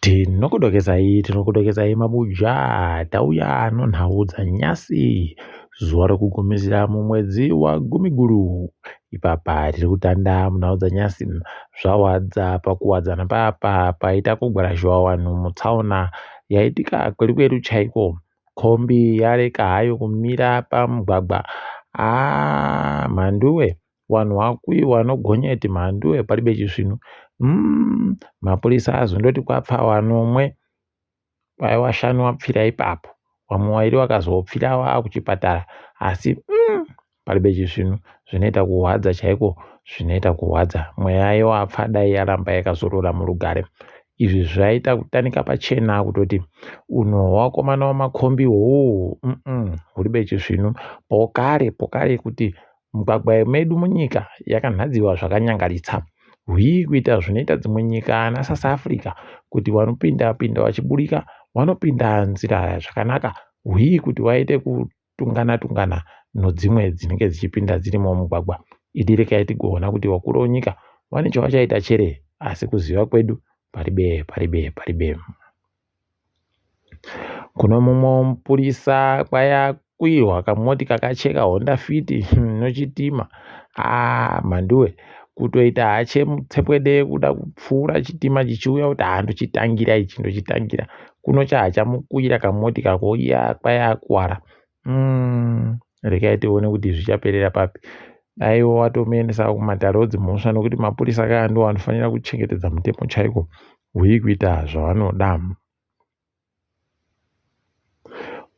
Tinokudokezai, tinokudokezai mabuja, tauya nonhau dzanyasi, zuva rokugumisira mumwedzi waGumiguru. Ipapa tiri kutanda munhau dzanyasi, zvawadza pakuwadzana papa paita kugwarashiwa vanhu mutsaona yaitika kwedu kwedu chaiko. Kombi yareka hayo kumira pamugwagwa. Haa mhanduwe Wanhu wakuiwa nogonyeti mhanduwe palibe chisvinu umm mapurisa azondoti kwapfa wanomwe kwai washanu wapfira ipapo wamwe wairi wakazopfira waakuchipatara asi umm palibe chisvinu zvinoita kuhwadza chaiko zvinoita kuhwadza mweya yewapfa dai yaramba yakazorora murugare izvi zvaita kutanika pachena kutoti unhu hwakomana wamakombi huu umm hulibe chisvinu pokare pokare kuti Migwagwa medu munyika yakanhadziwa zvakanyangaritsa. Hwii kuita zvinoita dzimwe nyika ana South Africa kuti vanopinda pinda vachiburika vanopinda nzira zvakanaka. Hwii kuti vaite kutungana tungana nodzimwe dzinenge dzichipinda dzirimo mumugwagwa. Idi rekai tigoona kuti vakuru venyika vane chavachaita chere asi kuziva kwedu paribe paribe paribe. Kuno mumwe mupurisa kwayakwirwa kamoti kakacheka Honda Fit nochitima. Haa mhanduwe kutoita hache mutsepwede yekuda kupfuura chitima chichiuya kuti haa ndochitangira ichi ndochitangira. Kuno chahachamukwira kamoti kako iya kwayakuwara. Mm, regai tione kuti zvichaperera papi. Dai watomuendesa kumatare odzimhosva nokuti mapurisa kaya ndiwo anofanira kuchengetedza mutemo chaiko uye kuita zvavanoda.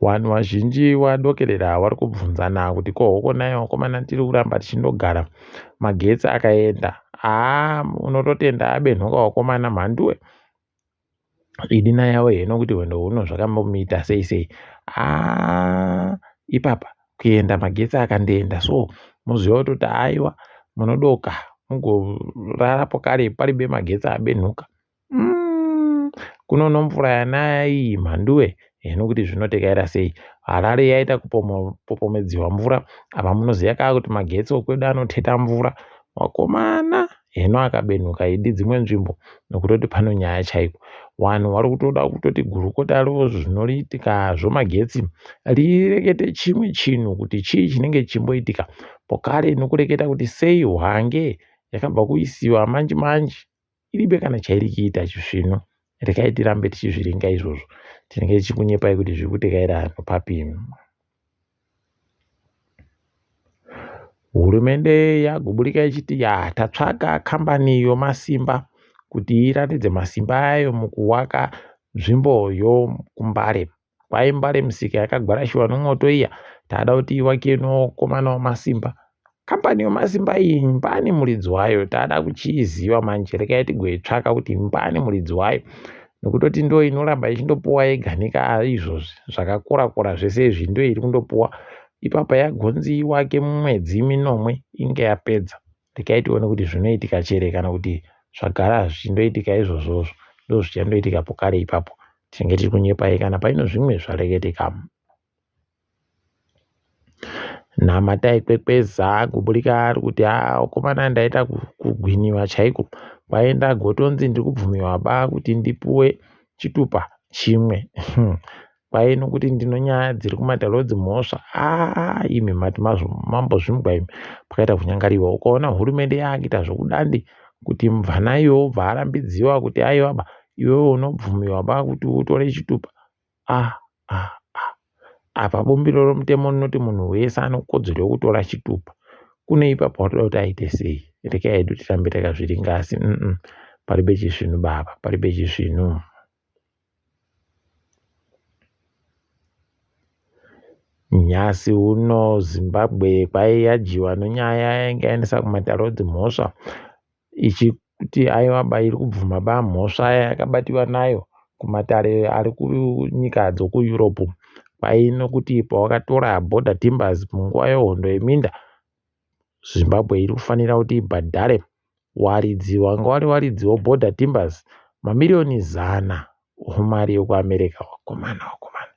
Vanhu vazhinji vadokerera vari kubvunzana kuti ko hoko nhai vakomana tiri kuramba tichindogara magetsi akaenda. Haa unototenda abenhuka vakomana mhanduwe. Idina yavo heno kuti hwendo huno zvakambomuita sei sei haa ipapa kuenda magetsi akandoenda so moziva kutoti aiwa munodoka mugorarapo kare paribe magetsi abenhuka mm, kuno nomvura yanaya iyi mhanduwe heno kuti zvinotekaira sei harare yaita kupopomedziwa mvura apa munoziva kaa kuti magetsi okwedu anoteta mvura vakomana Hino akabenhuka idi dzimwe nzvimbo nokutoti pano nyaya chaiko. Vanhu vari kutoda kutoti gurukota rezvinoitika zvomagetsi rirekete chimwe chinhu kuti chii chinenge chichimboitika pokare nokureketa kuti sei hwange yakabva kuisiwa manji manji iribe kana chairi kuita chisvinu. Rekai tirambe tichizviringa izvozvo. Tinenge tichikunyepai kuti zviri kutekaira papi. Hurumende yaguburika ichiti ya tatsvaka kambani yomasimba kuti iratidze masimba ayo mukuwaka nzvimbo yokuMbare. Kwai Mbare misika yakagwarashiwa nomwoto iya tada kuti iwake nokomana wamasimba. Kambani yomasimba iyi mbani muridzi wayo tada kuchiiziva manje rekai tigoitsvaka kuti mbani muridzi wayo nokutoti ndo inoramba ichindopuwa yega nika izvozvi zvakakora kora zvese izvi ndo iri kundopuwa ipapa yagonzi iwake mumwedzi minomwe inge yapedza rekai tione kuti zvinoitika chere kana kuti zvagara zvichindoitika izvozvozvo ndozvichandoitika pokare ipapo tinenge tiri kunyepai kana paino zvimwe zvareketeka Namatai Kwekweza kuburika ari kuti haa vakomana ndaita kugwinyiwa chaiko kwaenda gotonzi ndiri kubvumiwa ba kuti ndipuwe chitupa chimwe kwai nokuti ndinonyaya dziri kumatare dzimhosva aa imi mati mambozvimbwa imi pakaita kunyangariwa ukaona hurumende yakuita zvokudandi kuti mubvana iwe wobva arambidziwa kuti aiwa ba iwewe unobvumiwa ba kuti utore chitupa ah ah ah apa bumbiro romutemo rinoti munhu wese anokodzero yokutora chitupa kune ipapo watoda kuti aite sei rekai hedu tirambe takazviringa asi mm paribe chisvinu baba paribe chisvinu Nhasi uno Zimbabwe kwaiyajiwa nonyaya yainge yaendesa kumatare edzimhosva ichiti aiwa ba iri kubvuma ba mhosva yakabatiwa nayo kumatare ari kunyika dzokuEurope kwainokuti pawakatora border timbers munguva yehondo yeminda Zimbabwe iri kufanira kuti ibhadhare waridzi wanga wari waridzi weborder timbers mamiriyoni zana mari yekuAmerica wakomana wakomana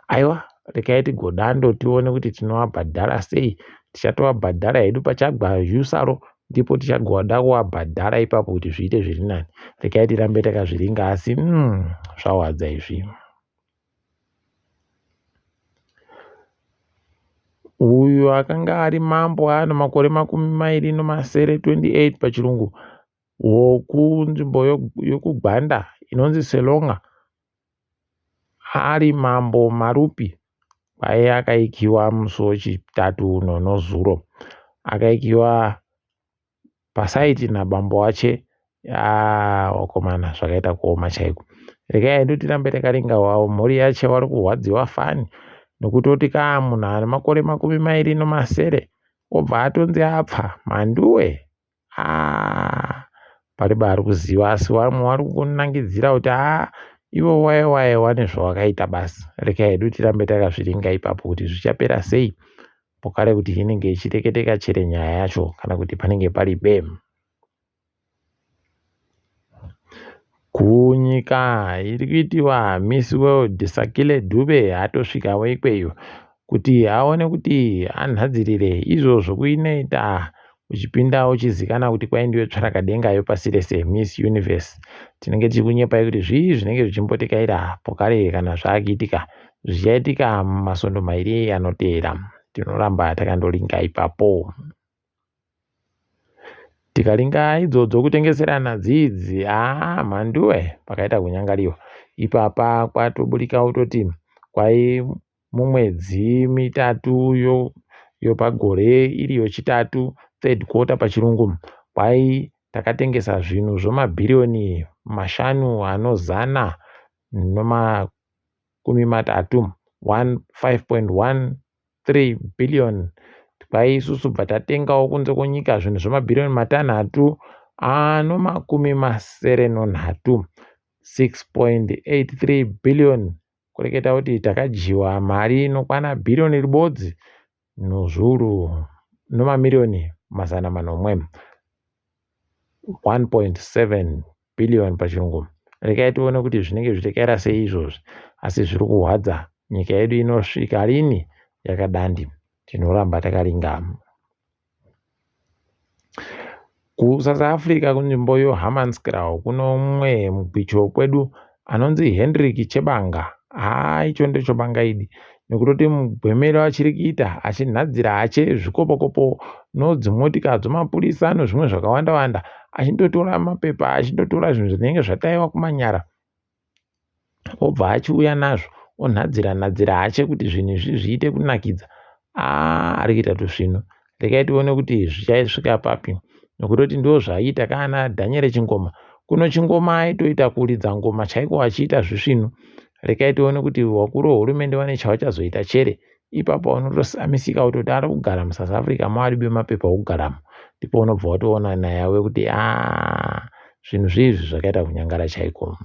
aiwa rekai tigodando tione kuti tinovabhadhara sei tichatovabhadhara hedu pachagwa usaro Ndipo tichagoda kuwabhadhara ipapo kuti zviite zviri nani. Regai tirambe takazviringa asi zvawadza izvi. Uyu akanga ari mambo ano makore 27, 28 pachirungu, wokunzvimbo yokuGwanda inonzi Selonga, ari mambo Marupi kwaye akaikiwa musi weChitatu uno nozuro. Akaikiwa pasaiti nabambo wache. Yaa wakomana zvakaita kuoma chaiko. Regai hedu tirambe takaringa wavo mhuri yache vari kurwadziwa fani nokutoti kaa munhu ane makore 27 obva atonzi apfa mhanduwe. Haa paribe ari kuziva asi vamwe vari kunangidzira kuti haa ivo waye waye wane zvawakaita basi. Regai hedu tirambe takazviringa ipapo kuti zvichapera sei pokare kuti inenge ichiteketeka chere nyaya yacho kana kuti panenge pari bem. Kunyika iri kuitiwa Miss World Sakile Dube atosvikawo ikweyo kuti aone kuti anhadzirire izvo zvokuinoita uchipinda uchizikana kuti kwai ndiwe tsvarakadenga yepasi rese Miss Universe. Tinenge tichikunyepai kuti zvii zvinenge zvichimbotekaira pokare kana zvakuitika zvichaitika mumasondo mairi anoteera. Tinoramba takandoringa ipapo. Tikaringa idzo dzokutengeserana dzidzi haa mhanduwe pakaita kunyangariwa ipapa kwatoburika kutoti kwai mumwedzi mitatu yopagore iri yochitatu third quarter pachirungu kwai takatengesa zvinhu zvomabhiriyoni mashanu anozana nomakumi matatu 5.1 3 billion kwai isusu bva tatengawo kunze kwenyika zvinhu zvemabhiriyoni matanhatu ano makumi masere nonhatu 6.83 billion kureketa kuti takadyiwa mari inokwana bhiriyoni ribodzi nozviuru nomamiriyoni 700 1.7 billion pachirungu. Regai tione kuti zvinenge zvichitekaira sei izvozvi asi zviri kuhwadza. Nyika yedu inosvika rini yakadandi? Tinoramba takaringa. KuSouth Africa kunzvimbo yoHammanskraal kuno mumwe mugwicho kwedu anonzi Hendrick Chebanga. Haa icho ndechobanga idi nekutoti mugwemero achiri kuita achinhadzira hache zvikopokopo nodzimotika dzomapurisa nozvimwe zvakawanda wanda achindotora mapepa achindotora zvinhu zvinenge zvataiwa kumanyara obva achiuya nazvo onhadzira nhadzira hache kuti zvinhu izvi zviite kunakidza. Aa ari kuita tusvinu. Regai tione kuti zvichasvika papi nokutoti ndo zvaiita kana Daniel Chingoma. Kuno Chingoma aitoita kuridza ngoma chaiko achiita zvisvinu. Regai tione kuti vakuru vehurumende vane chavachazoita chere. Ipapo unotosamisika kutoti ari kugara muSouth Africa maaribe mapepa okugaramo. Ndipo unobva watoona naye wekuti aa zvinhu zviizvi zvakaita kunyangara chaiko.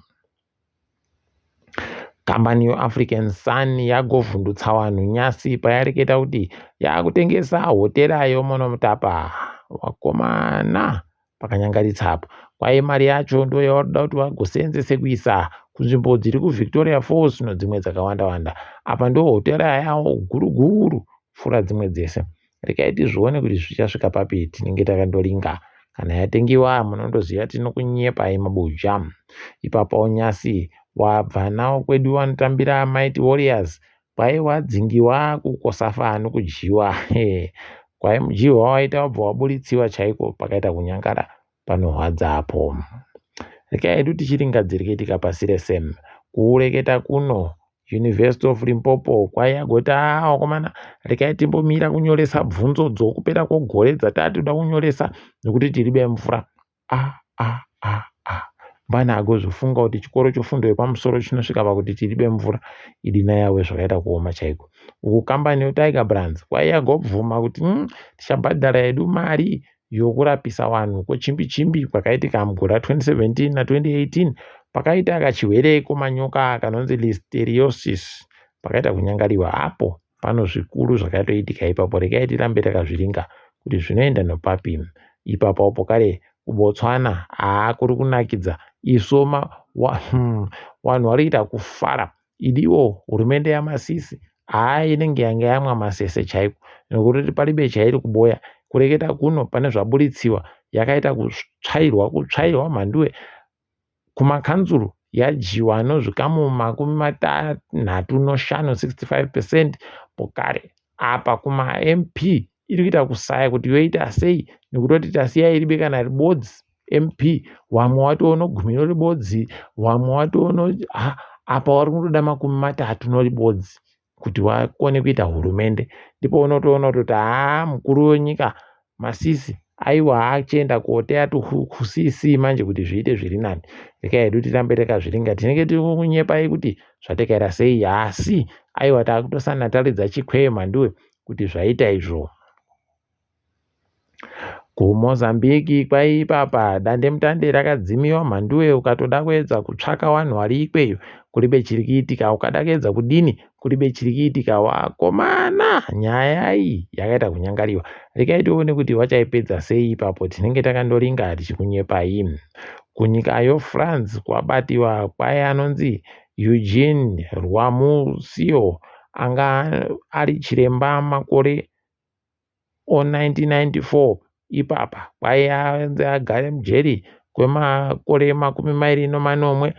Kambani yeAfrican Sun yagovhundutsa vanhu nyasi payareketa kuti yakutengesa hotera yoMonomotapa. Vakomana pakanyangaritsa apo. Kwai mari yacho ndoyavanoda kuti vagoseenzese kuisa kunzvimbo dziri kuVictoria Falls nodzimwe dzakawanda wanda. Apa ndo hotera yawo guru guru kupfuura dzimwe dzese. Regai tizvione kuti zvichasvika papi tinenge takandoringa. Kana yatengiwa munondoziva tinokunyepai mabuja. Ipapo nyasi wabva nawo kwedu vanotambira Mighty Warriors kwai wadzingiwa kukosafa nokudyiwa. Kwai mudyiwa waita wabva waburitsiwa chaiko pakaita kunyangara panorwadza apo. Regai hedu tichiringa dzirikeitika pasi rese. Kureketa kuno University of Limpopo kwai yagoti aa vakomana regai timbomira kunyoresa bvunzo dzokupera kwegore dzatatoda kunyoresa nekuti tiri bemvura. A a a a mbani agozofunga kuti chikoro chofundo yepamusoro chinosvika pakuti tiri bemvura idina yawe zvakaita kuoma chaiko. Uku kambani yoTiger Brands kwai yagobvuma kuti tichabhadhara hedu mari yokurapisa vanhu kwechimbi chimbi kwakaitika mugore ra2017 na2018 pakaita kachirwere komanyoka kanonzi listeriosis pakaita kunyangariwa apo pano zvikuru zvakatoitika ipapo regai tirambe takazviringa kuti zvinoenda nopapi ipapo pokare kuBotswana haa kuri kunakidza isu vanhu vari kuita kufara Idiwo hurumende yaMasisi haa inenge yanga yamwa masese chaiko nekuti paribe chairi kuboya. Kureketa kuno pane zvaburitsiwa yakaita kutsvairwa kutsvairwa mhanduwe kumakanzuru yadyiwa nozvikamu 65, 65 percent pokare apa kumaMP iri kuita kusaya kuti yoita sei nekutoti tasiya iribe kana ribodzi MP wamwe watoona gumi noribodzi wamwe watoona ha apa wari kundoda 31 ribodzi kuti wakone kuita hurumende. Ndipo unotoona kutoti haa mukuru wenyika Masisi aiwa achienda koteya tuCC manje kuti zviite zviri nani. Rekai hedu tirambe takazviringa tinenge tiri kunyepai kuti zvatekaira sei asi aiwa takutosana taridza chikwee mhanduwe kuti zvaita izvo. KuMozambique kwaipapa dandemutande rakadzimiwa mhanduwe ukatoda kuedza kutsvaka vanhu vari ikweyo kuribe chiri kuitika ukada kuedza kudini kuribe chiri kuitika wakomana nyaya iyi yakaita kunyangariwa rekai tione kuti vachaipedza sei ipapo tinenge takandoringa tichikunyepai kunyika yoFrance kwabatiwa kwai anonzi Eugene Rwamusio anga ari chiremba makore o1994 ipapa kwai anzi agare mujeri kwemakore 27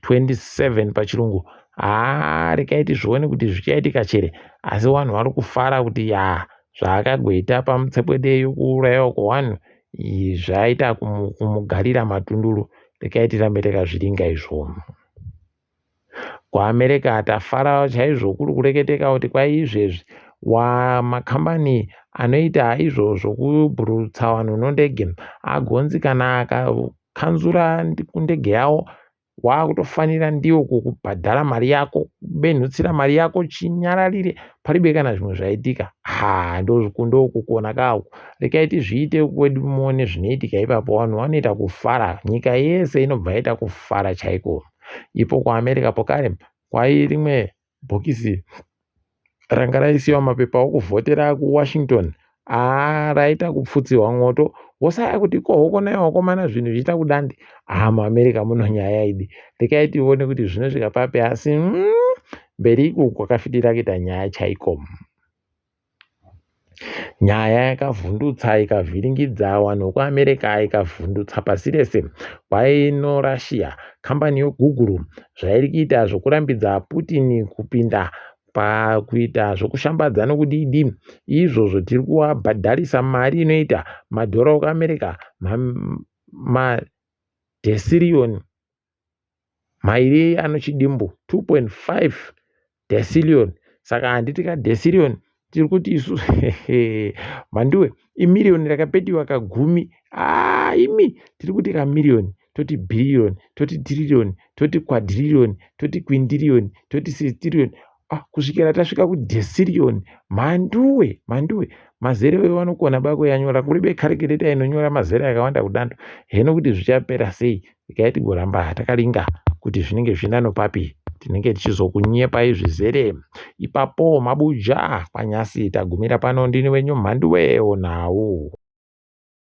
27 pachirungu. Haa rekai tizvione kuti zvichaitika chere asi vanhu vari kufara kuti ya zvaakagoita pamutsekwende yokuurayiwa kwevanhu zvaita kumugarira matunduru. Rekai tirambe takazviringa izvo. KuAmerica tafara chaizvo kuri kureketeka kuti kwai izvezvi makambani anoita izvo zvokubhurutsa vanhu nondege agonzi kana akakanzura kundege yavo wakutofanira ndiwo kukubhadhara mari yako kubenhutsira mari yako chinyararire paribe kana zvimwe zvaitika. Ha ndokukona kauku rekai tizviite kwedu muone zvinoitika ipapo vanhu vanoita kufara nyika yese inobva yaita kufara chaiko. Ipo kuAmerica pokare kwai rimwe bhokisi ranga raisiwa mapepa okuvhotera kuWashington haa raita kupfutsirwa mwoto wosaya kuti kohoko nai wakomana zvinhu zvichiita kudandi haa muAmerica muno nyaya idi rekai tione kuti zvinosvika papi asi mberi iko kwakafitira kuita nyaya chaiko. Nyaya yakavhundutsa ikavhiringidza vanhu vekuAmerica ikavhundutsa pasi rese kwai noRussia kambani yoGoogle zvairi kuita zvokurambidza Putin kupinda pakuita zvokushambadza nokudii izvozvo tiri kuvabhadharisa mari inoita madhora ekuAmerica madhesiriyoni mairi anochidimbu 2.5 decillion saka handiti kadecillion tiri kuti isu mhanduwe imiriyoni rakapetiwa kagumi aa imi tiri kuti kamiriyoni toti bhiriyoni toti tiriyoni toti kwadhiriyoni toti kwindiriyoni toti sestiriyoni ah, kusvikira tasvika kudhesiriyoni mhanduwe mhanduwe mazere uyo vanokona bako yanyora kuribe karikireta inonyora mazere akawanda kudando heno kuti zvichapera sei regai tigoramba takaringa kuti zvinenge zvichienda nopapi tinenge tichizokunyepai zvizere ipapo mabuja kwanyasi tagumira pano ndini wenyu mhanduwe onhau.